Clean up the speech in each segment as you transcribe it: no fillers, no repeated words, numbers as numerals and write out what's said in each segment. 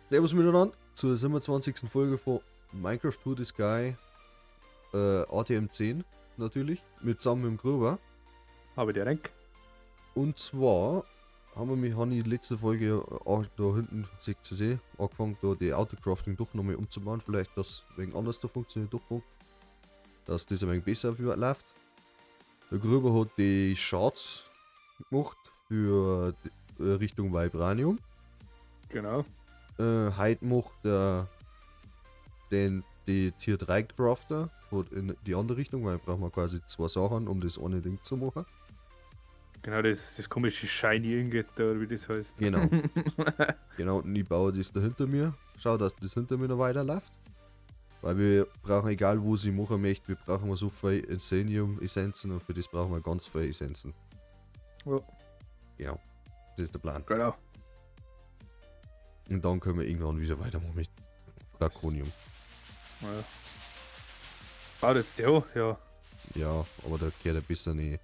Servus miteinander zur 27. Folge von Minecraft To The Sky ATM 10 natürlich, mit zusammen mit dem Gruber. Habe ich direkt. Und zwar haben wir, habe ich letzte Folge auch da hinten, seht ihr sie, angefangen, da die Autocrafting doch nochmal umzubauen. Vielleicht, dass wegen anders da funktioniert, doch noch, dass das ein wenig besser läuft. Der Gruber hat die Shards gemacht für die Richtung Vibranium. Genau. Heute macht er die Tier 3 Crafter von in die andere Richtung, weil brauchen wir quasi zwei Sachen, um das eine Ding zu machen. Genau, das komische Shiny Ingot da, oder wie das heißt. Genau. Genau, und ich baue das da hinter mir. Schau, dass das hinter mir noch weiterläuft. Weil wir brauchen, egal wo sie machen möchte, wir brauchen so viel Insanium Essenzen und für das brauchen wir ganz viel Essenzen. Ja. Genau. Das ist der Plan. Genau. Und dann können wir irgendwann wieder weitermachen mit Draconium. Ja. Baut jetzt der auch? Ja. Ja, aber da gehört ein bisschen eine,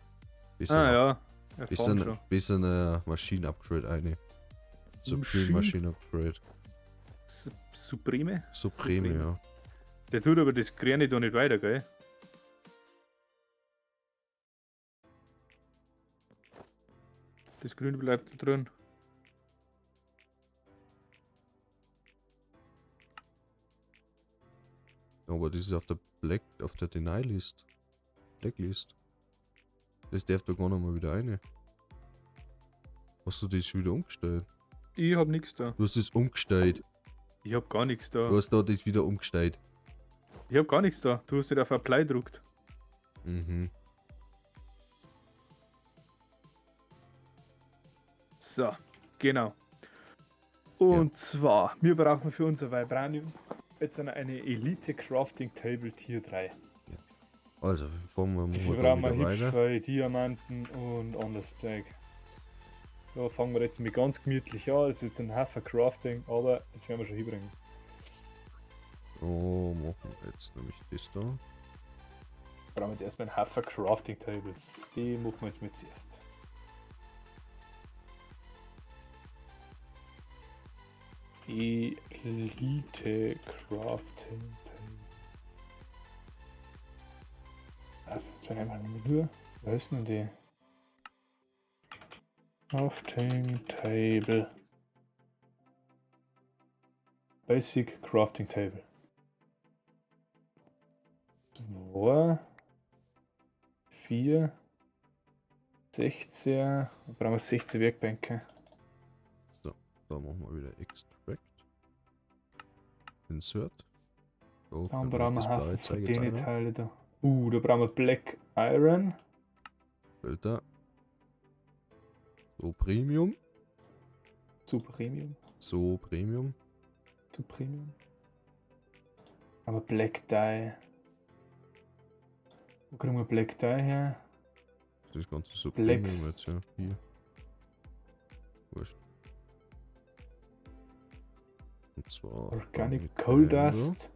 bisschen, Ah ja. Er bisschen, farmt schon. bisschen eine Maschinen-Upgrade eine. Supreme Maschinen? Machine Upgrade. Supreme? Supreme, Supreme. ja. Der tut aber das Grüne da nicht weiter, gell? Das Grüne bleibt da drin. Aber das ist auf der Black, auf der Deny List. Blacklist. Das darf da gar nicht mal wieder rein. Hast du das wieder umgestellt? Ich hab nix da. Du hast das umgestellt. Ich hab gar nix da. Du hast da das wieder umgestellt. Ich hab gar nichts da. Du hast nicht auf Apply gedruckt. Mhm. So, genau. Und zwar, wir brauchen für unser Vibranium jetzt eine Elite Crafting Table Tier 3. Ja. Also, fangen wir Dafür mal brauchen wir wieder hübsch weiter. viel Diamanten und anderes Zeug. Da fangen wir jetzt mal ganz gemütlich an. Das ist jetzt ein Haufen Crafting, aber das werden wir schon hinbringen. So, machen wir jetzt nämlich das da. Brauchen wir jetzt erstmal einen Haufen Crafting Tables. Die machen wir jetzt mit zuerst. Elite Crafting Table. Ach, jetzt werden wir einfach nur. Wo ist denn die? Crafting Table. Basic Crafting Table. 2, 4, 16. Da brauchen wir 16 Werkbänke. So, da machen wir wieder Extract. Insert. So, Dann können wir brauchen wir das blaue Haufen von Zeug jetzt den rein. Teile da. Da brauchen wir Black Iron. Filter. So, Premium. Zu Premium. So, Premium. Zu Premium. Aber Black Dye. Wo kriegen wir Black Dye her? Das ganze so Black Premium jetzt, ja. Hier. Wurscht. Und zwar Organic mit Coal dem da. Dust.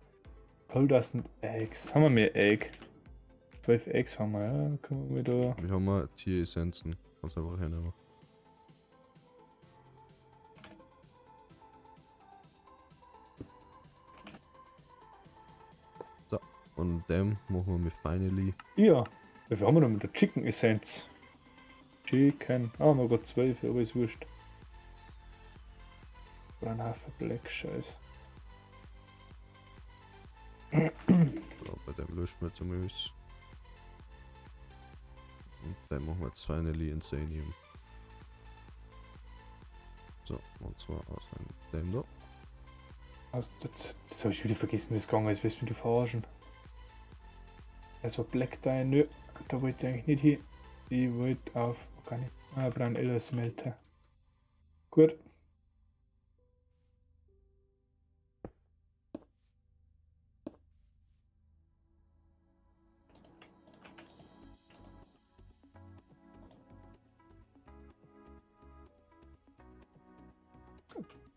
Coal Dust und Eggs. Haben wir mehr Egg? 12 Eggs haben wir, ja. Können wir wieder. Wir haben mal Tieressenzen. Kannst einfach hernehmen. So, und dem machen wir mit Finally. Ja. Wie viel haben wir denn mit der Chicken Essence? Chicken. Ah, noch gerade 12, aber ist wurscht. Ein Haufen Black Scheiß. So, bei dem löschen wir jetzt einmal alles. Und dann machen wir jetzt Finally Insanium. So, und zwar aus dem da. Also, das hab ich wieder vergessen, wie es gegangen ist. Willst du mich verarschen? Also Black Dye, nö, da wollte ich eigentlich nicht hin. Ich wollte auf, gar nicht. Ah, Brown Ella Smelter. Gut.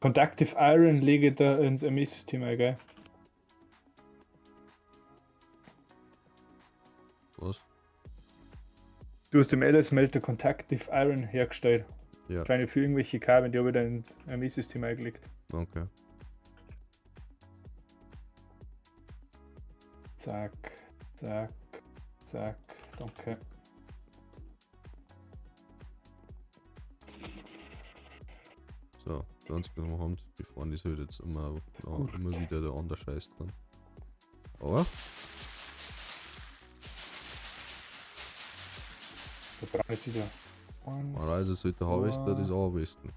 Conductive Iron lege ich da ins ME-System ein, gell? Was? Du hast im LS Smelter Conductive Iron hergestellt. Ja. Wahrscheinlich für irgendwelche Kabel, die habe ich dann ins ME-System eingelegt. Okay. Zack, zack, zack. Danke. So, ganz genau haben, die fahren ist halt jetzt immer, ja, immer wieder der andere Scheiß dran. Aber Da brauche ich wieder. Eins, normalerweise sollte der Harvester das zwei. auch harvesten.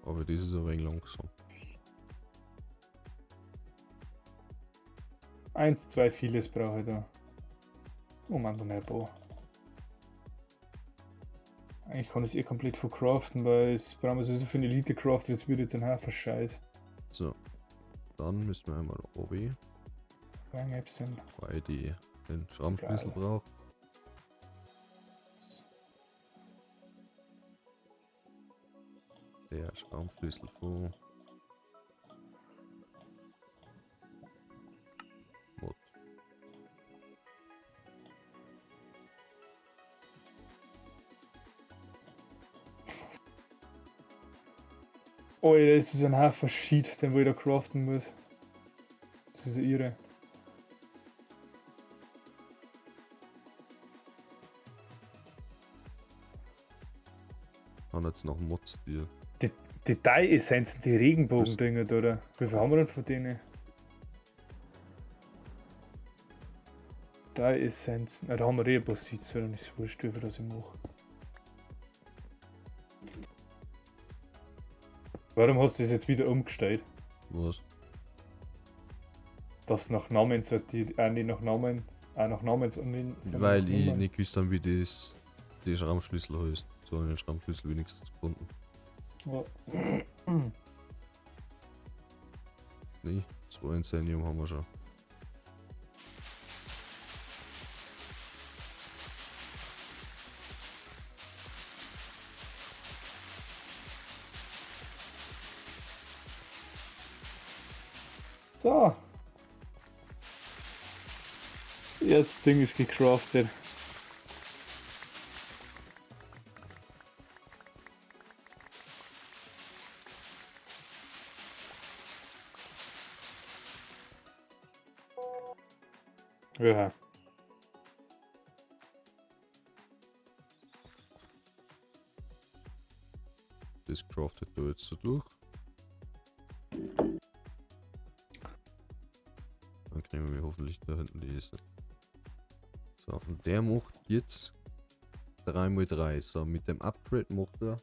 Aber das ist ein wenig langsam. Eins, zwei, vieles brauche ich da. Oh Mann, noch ein paar. Eigentlich kann ich es eh komplett vercraften, weil es brauchen wir sowieso für eine Elite Craft, jetzt wird jetzt ein Haufen Scheiß. So. Dann müssen wir einmal oben, Rangäpschen. weil die den Schraubenschlüssel Geil. braucht. Der Schraubenschlüssel von Mod. Oh, das ist ein Haufen Shit, den wo ich da craften muss. Das ist ja irre. Dann jetzt noch Mod zu dir. Detail-Essenzen, die Regenbogen-Dinger, oder? Wie viel haben wir denn von denen? Detail-Essenzen. Ah, da haben wir eh ein paar Seeds, dann ist es wurscht, wie viel das ich mache. Warum hast du das jetzt wieder umgestellt? Was? Dass nach Namen sortiert, nicht nach Namen, auch nach Namen, sondern Weil nach ich Nummern. nicht gewusst habe, wie das die Schraubenschlüssel heißt. So habe ich den Schraubenschlüssel wenigstens gefunden. Ja. Nee, zwei Insanium haben wir schon. So. Das Ding ist gecraftet. Ja. Das craftet du jetzt so durch. Dann kriegen wir hoffentlich da hinten die Esse. So, und der macht jetzt 3x3. So, mit dem Upgrade macht er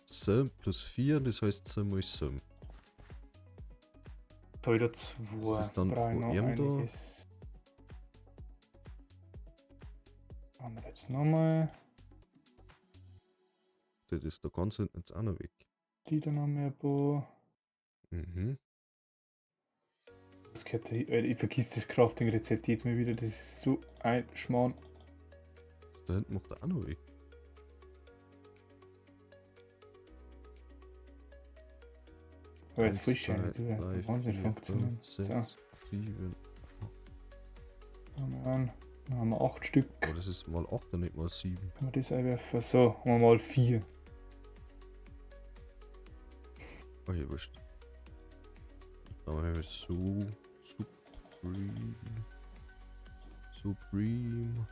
7 plus 4, das heißt 7 x 7. Da wieder zwei. Ist das dann Brauche ich von noch ihm da? einiges. Haben wir jetzt nochmal. Das ist da ganz hinten jetzt auch noch weg. Die da noch mehr ein paar. Mhm. Das gehört da hin. Alter, ich vergiss das Crafting-Rezept jetzt mal wieder. Das ist so ein Schmarrn. Das da hinten macht er auch noch weg. Aber jetzt Eins, frisch zwei, eine, drei, Wahnsinn vier, funktionieren. fünf, So, sechs, sieben. haben wir an. Dann haben wir 8 Stück. Oh, das ist mal 8 und nicht mal 7. Können wir das einwerfen? So, haben wir mal 4. Okay, wurscht. Dann haben wir so Supreme. Supreme.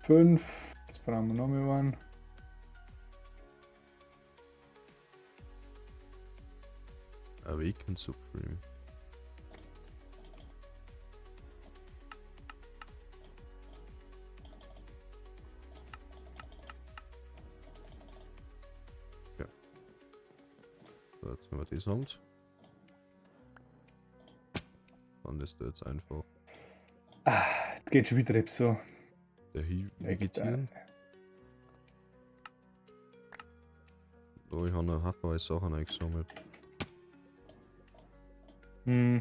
Fünf. Jetzt brauchen wir noch mehr einen. Awaken Supreme. Ja. So, jetzt haben wir das haben. Dann ist da jetzt einfach Ah, jetzt geht schon wieder so. der Hi Weg da. vegetieren. Da, ich habe noch haufenweise Sachen eingesammelt. Hm.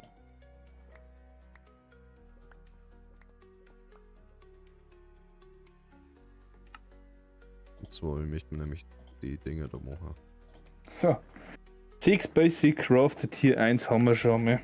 Und zwar, ich möchte mir nämlich die Dinger da machen. So. Six Basic Crafted Tier 1 haben wir schon mal.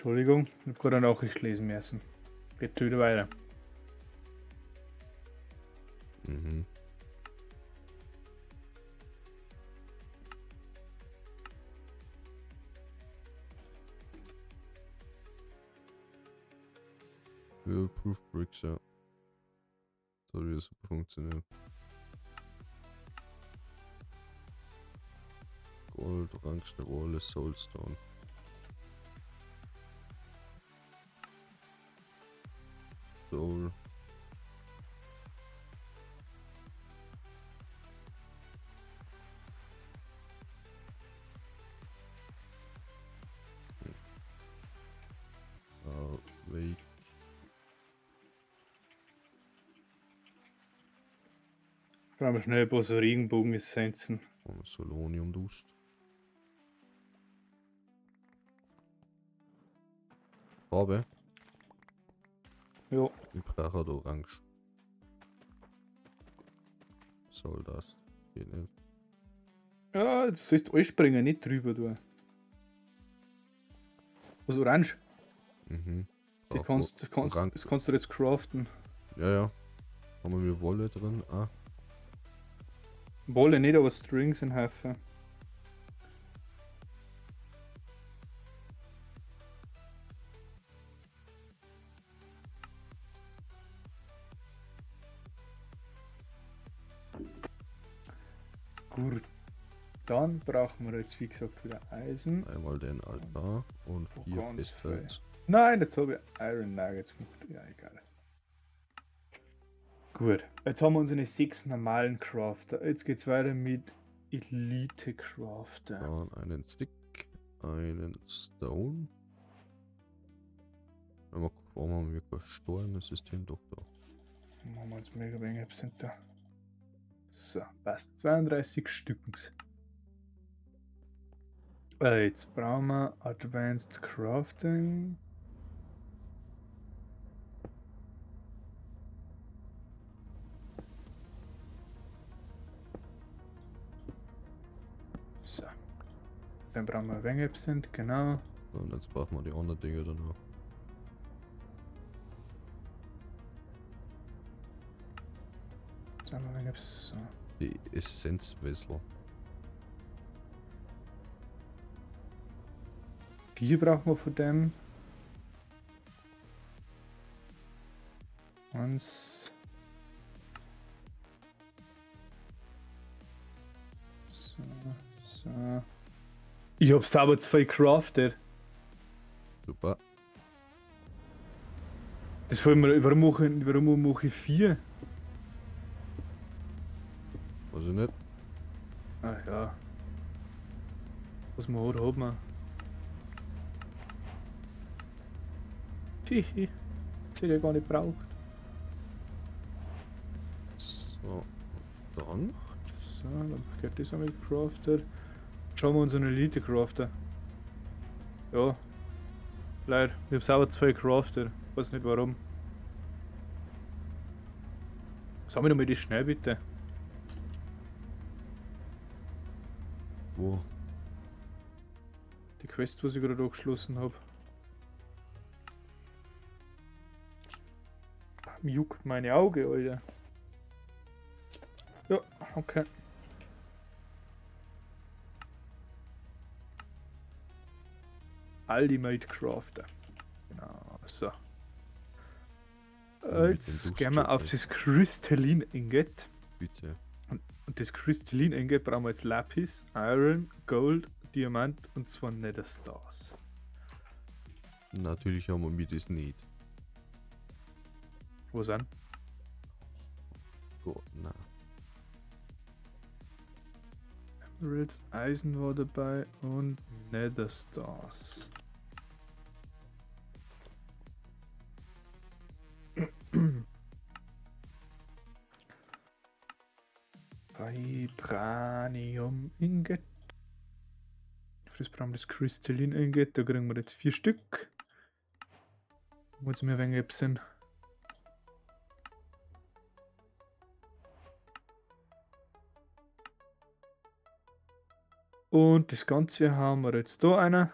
Entschuldigung, ich hab gerade eine Nachricht lesen müssen. Geht schon wieder weiter. Mhm. Ja, Proof Bricks, ja. Das hat wieder super funktioniert. Gold, Orange, Wolle, Soulstone. Soul. Wait. Brauchen wir schnell ein paar so Regenbogen-Essenzen. Solonium Dust. Farbe. Ja. Ich brauche halt Orange. Soll das? Geht nicht. Ja, du sollst springen, nicht drüber, du. Was Orange? Mhm. Die Orange. das kannst du jetzt craften. Ja, ja. Haben wir Wolle drin? Ah. Wolle nicht, aber Strings in Haufen. Gut. Dann brauchen wir jetzt, wie gesagt, wieder Eisen. Einmal den Altar und Oh, 4 ganz Pistols. Nein, jetzt habe ich Iron Nuggets gemacht. Ja, egal. Gut, jetzt haben wir unsere 6 normalen Crafter. Jetzt geht's weiter mit Elite Crafter. Dann einen Stick, einen Stone. Mal gucken, warum haben wir kein Stone-System doch da? Machen wir jetzt mega wenig Center. So, passt. 32 Stückens. Jetzt brauchen wir Advanced Crafting. So. Dann brauchen wir wenig Absent, genau. Und jetzt brauchen wir die anderen Dinge dann noch. Jetzt haben wir wenig Absent. So. Die Essenzwessel. 4 brauchen wir von dem. 1. So, so. Ich hab's aber 2 crafted. Super. Das fällt mir, warum mache ich 4? Weiß ich nicht. Ach ja. Was man hat, hat man. Hihi. Das hätte ich ja gar nicht braucht. So, dann. So, dann geht das einmal gecraftet. Schauen wir uns einen Elite Crafter. Ja. Leute, ich hab's aber 2 gecraftet. Weiß nicht warum. Sag mir doch mal das schnell bitte. Wo? Die Quest, was ich gerade angeschlossen hab. Mir juckt meine Augen, Alter. Ja, okay. Ultimate Crafter. Genau, so. Jetzt gehen wir auf das Crystalline Ingot. Bitte. Und das Crystalline Ingot brauchen wir jetzt Lapis, Iron, Gold, Diamant und 2 Nether Stars. Natürlich haben wir das nicht. Wo sind? Gott, nein. Emeralds, Eisen war dabei und Nether Stars. Vibranium Ingot. Für das brauchen wir das Crystalline Ingot, da kriegen wir jetzt 4 Stück. Muss mir ein wenig sind. Und das Ganze haben wir jetzt da einer.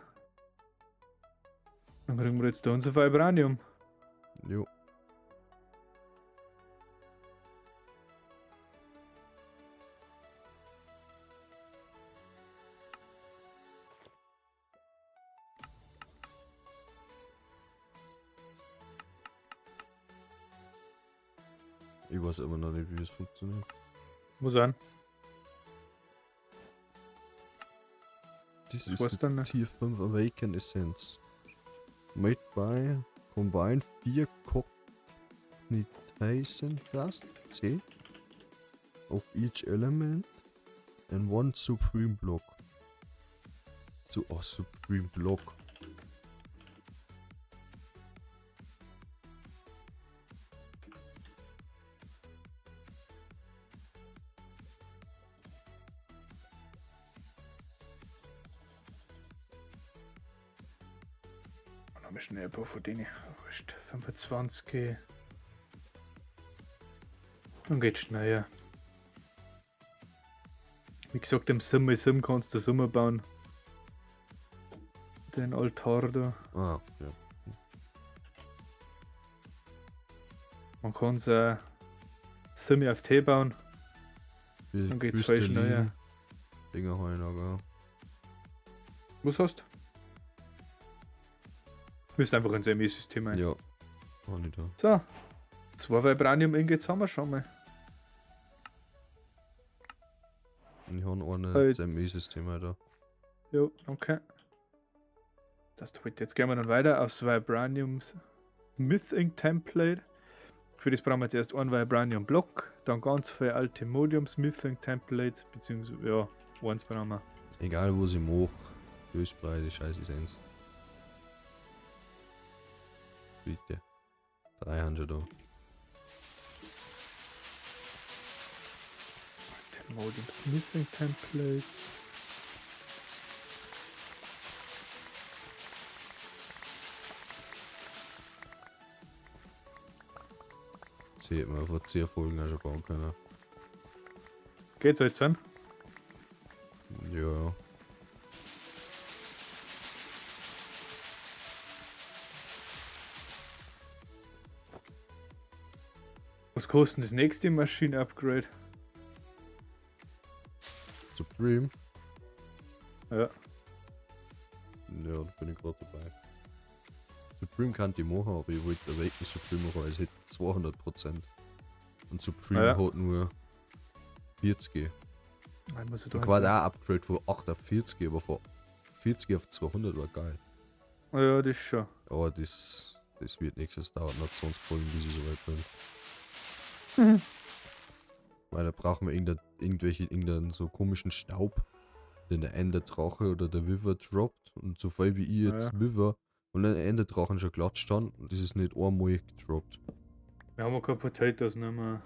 Dann kriegen wir jetzt da unser Vibranium. Jo. Ich weiß immer noch nicht, wie es funktioniert. Muss sein. This Das is war's the dann, ne? Tier 5 Awaken Essence. Made by Combine 4 Cognizant Dust C of each element and one Supreme Block. So, oh, Supreme Block. Dann haben wir schnell ein paar von denen. Wurscht. 25. Dann geht's schneller. Wie gesagt, im Sim kannst du Sommer bauen. Den Altar da. Ah, ja. Man kann es auch Sim auf T bauen. Die Dann geht's voll Kristallin schneller. Dinger heulen, aber. Was hast du? Müsst einfach ins ME-System ein. Ja. Auch nicht da. So. 2 Vibranium Ingots haben wir schon mal. Ich habe eine Jetzt- ME-System, Alter. Jo, okay. Das tut jetzt gehen wir dann weiter aufs Vibranium Smithing Template. Für das brauchen wir jetzt erst einen Vibranium Block, dann ganz viel Altimodium Smithing Templates, beziehungsweise, ja, eins brauchen wir. Egal wo sie mache, Lösbrei, die scheiß Essenz. Bitte. 3 haben schon da. Altimodium Smithing Templates. Sie hätten wir vor 10 Folgen auch schon bauen können. Geht's jetzt an? Ja. Was kostet denn das nächste Maschinen-Upgrade? Supreme. Ja. Ja, da bin ich gerade dabei. Supreme kann ich machen, aber ich wollte Awaken Supreme machen, weil es hätte 200%. Und Supreme Ja. hat nur 40. Nein, muss ich da Und quasi auch Upgrade von 8 auf 40, aber von 40 auf 200 war geil. Ja, das schon. Aber das wird nächstes dauern, noch 20 Folgen, bis ich soweit bin. Weil da brauchen wir irgendeinen so komischen Staub, den der Enderdrache oder der Wither droppt. Und so viel wie ich jetzt Ja. Wither und den Enderdrachen schon klatscht haben, und das ist nicht einmal gedroppt. Wir haben ja keine Potatoes nicht mehr.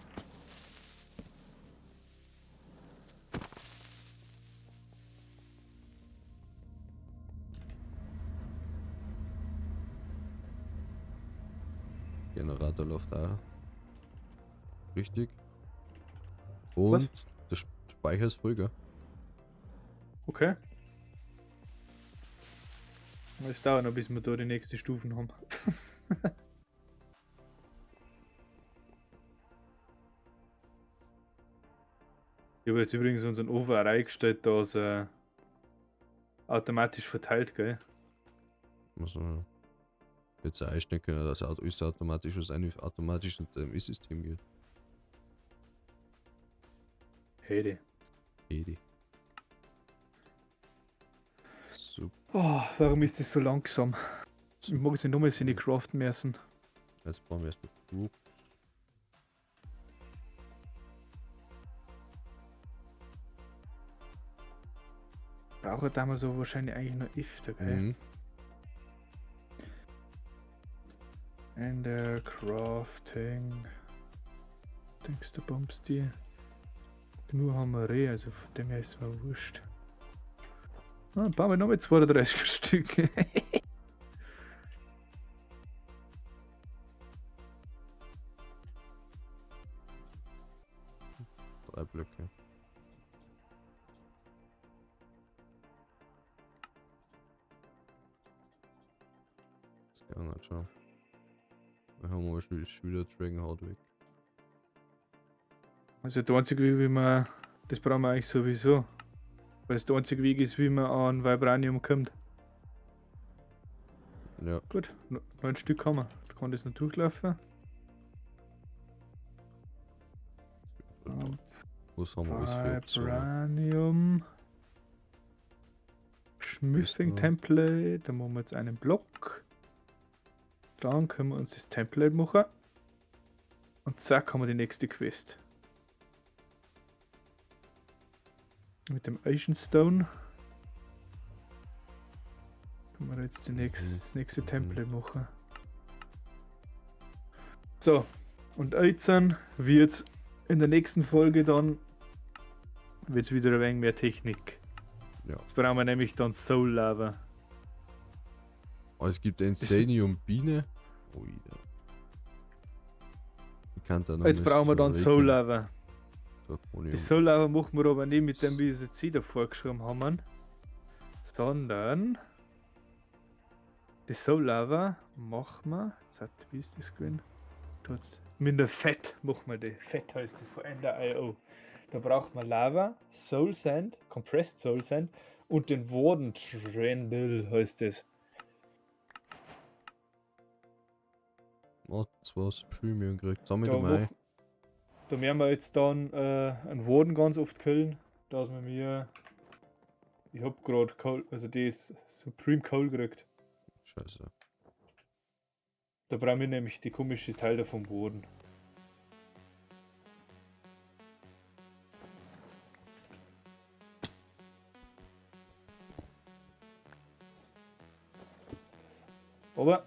Generator läuft auch. Richtig. Und der Speicher ist voll, gell? Okay. Es dauert noch, bis wir da die nächsten Stufen haben. Ich habe jetzt übrigens unseren Ofen auch reingestellt, dass er automatisch verteilt, gell? Also, jetzt einstellen können, dass alles automatisch, was eigentlich automatisch ins ME-System geht. Hey, Edi. Super. oh, warum ist das so langsam? Ich mag es nicht nochmal in die craften müssen. Jetzt brauchen wir erstmal Group. Brauche da mal so wahrscheinlich eigentlich nur öfter, gell? Mhm. Ender Crafting. Denkst du, Bumps die? Genug haben wir eh, also von dem her ist mir wurscht. Ah, dann bauen wir nochmal 32 Stück. 3 Blöcke. Das schon. Dann haben wir schon wieder Dragon Heart weg. Also der einzige Weg, wie man. Das brauchen wir eigentlich sowieso. Weil es der einzige Weg ist, wie man an Vibranium kommt. Ja. Gut, 9 Stück haben wir. Da kann das noch durchlaufen. Was haben wir alles für Optionen? Vibranium. Smithing Template. Da machen wir jetzt einen Block. Dann können wir uns das Template machen. Und zack, haben wir die nächste Quest. Mit dem Asian Stone können wir jetzt das nächste Template machen. So, und jetzt wird in der nächsten Folge dann wird's wieder ein wenig mehr Technik. Ja. Jetzt brauchen wir nämlich dann Soul Lava. Oh, es gibt Insanium Biene. Oh, ja. Ich kann da noch Jetzt brauchen wir dann Soul Lava. Draconium. Die Soul Lava machen wir aber nicht mit dem, wie es jetzt hier da vorgeschrieben haben, sondern die Soul Lava machen wir. Jetzt, wie ist das gewesen? Tut's. Mit der Fett machen wir die. Fett heißt das von Ender.io. Da braucht man Lava, Soul Sand, Compressed Soul Sand und den Warden Trendle heißt das. Oh, 2 Premium gekriegt. Sammel du mal. Da werden wir jetzt dann einen Warden ganz oft killen, dass wir mir. Ich hab grad Coal, also die ist Supreme Coal gekriegt. Scheiße. Da brauchen wir nämlich die komische Teile vom Boden. Aber.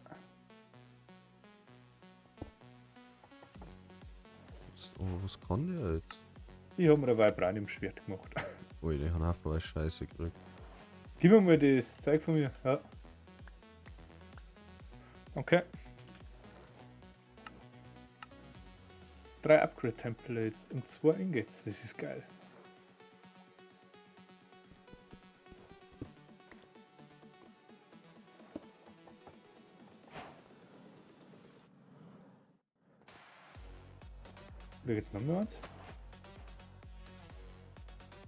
Was kann der jetzt? Ich hab mir ein Vibranium-Schwert gemacht. Ui, die haben einfach Scheiße gekriegt. Gib mir mal das Zeug von mir. Ja. Okay. 3 Upgrade-Templates und 2 Ingots. Das ist geil. Oder geht's noch mehr eins?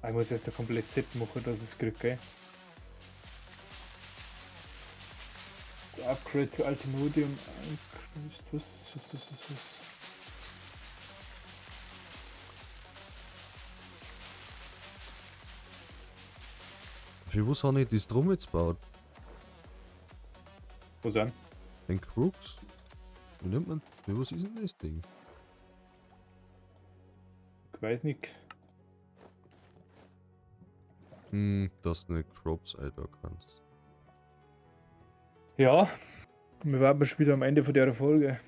Ah, ich muss erst ein komplett Set machen, dass ich es krieg, gell? Upgrade to Ultimodium. Was? Für was habe ich das drum jetzt gebaut? Was an? Den Crux? Wie nimmt man? Für was ist denn das Ding? Ich weiß nicht. Hm, dass du eine Crops Alter kannst. Ja, wir waren schon wieder am Ende von der Folge.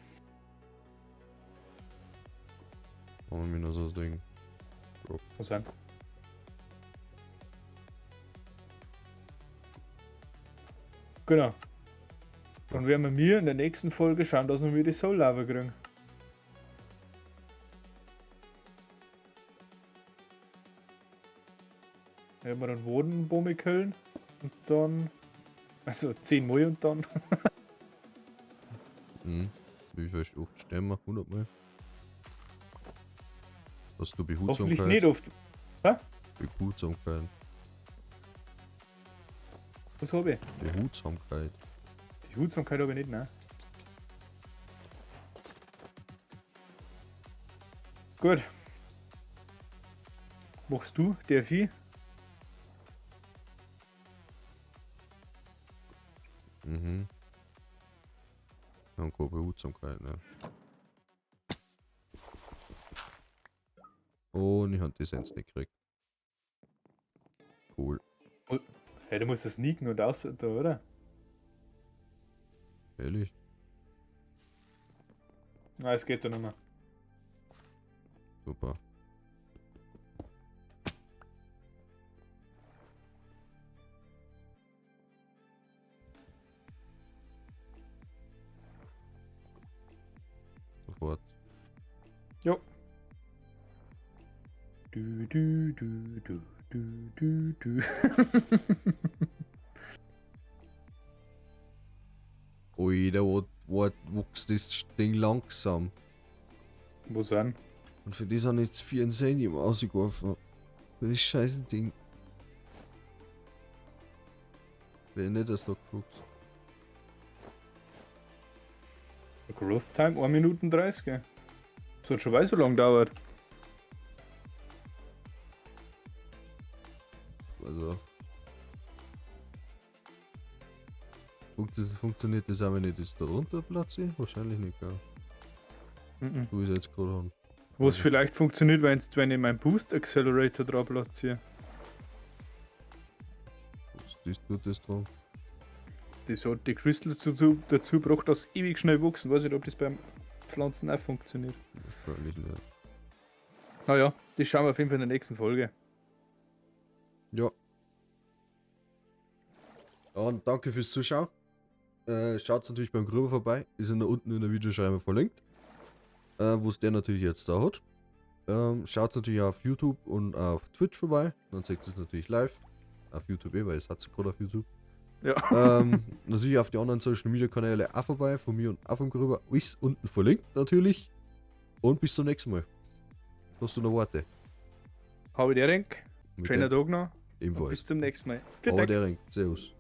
Machen wir noch so ein Ding. Crop. Was an? Genau. Dann werden wir in der nächsten Folge schauen, dass wir die Soul Lava kriegen. Da haben wir dann Bodenbombe killen und dann. Also 10 Mal und dann. Mhm. Wie viel oft sterben wir? 100 Mal? Hast du Behutsamkeit? Hoffentlich nicht oft. Hä? Behutsamkeit. Was habe ich? Behutsamkeit. Behutsamkeit habe ich nicht, ne? Gut. Machst du, DFI? Mhm. Danke, Behutsamkeit, ne? Und ich hab die Sens nicht gekriegt. Cool. Hey, du musst das sneaken und aus, da, oder? Ehrlich? Nein, es geht da nicht mehr. Super. Sofort. Jo. Du, du, du, du, du, du, du. Ui, der Wuchs das Ding langsam. Wo sind? Und für das habe ich jetzt 4 Insanium ausgeworfen. Für das scheiße Ding. Wer nicht das noch guckt. Growth Time 1 Minuten 30. Gell? Das hat schon weiß, so lange dauert. Also. Funktioniert das auch, wenn ich das da runter platziere? Wahrscheinlich nicht, gell? Mhm. Du ist jetzt gerade an. Was vielleicht funktioniert, wenn ich meinen Boost Accelerator drauf platziere. Was das tut das dran? Das hat die Crystal dazu gebracht, dass ewig schnell wuchsen. Weiß nicht, ob das beim Pflanzen auch funktioniert. Wahrscheinlich nicht. Naja, das schauen wir auf jeden Fall in der nächsten Folge. Ja. Und danke fürs Zuschauen. Schaut natürlich beim Gröber vorbei. Ist in der, unten in der Videobeschreibung verlinkt. Wo es der natürlich jetzt da hat. Schaut natürlich auf YouTube und auf Twitch vorbei. Dann seht ihr es natürlich live. Auf YouTube eh, weil es hat gerade auf YouTube. Ja. Natürlich auf die anderen Social Media Kanäle auch vorbei, von mir und auch vom Gröber. Ist unten verlinkt natürlich. Und bis zum nächsten Mal. Hast du noch Worte? Habe ich dir, Schönen Tag noch. Ebenfalls. Bis zum nächsten Mal. Habe die Ehre. Servus.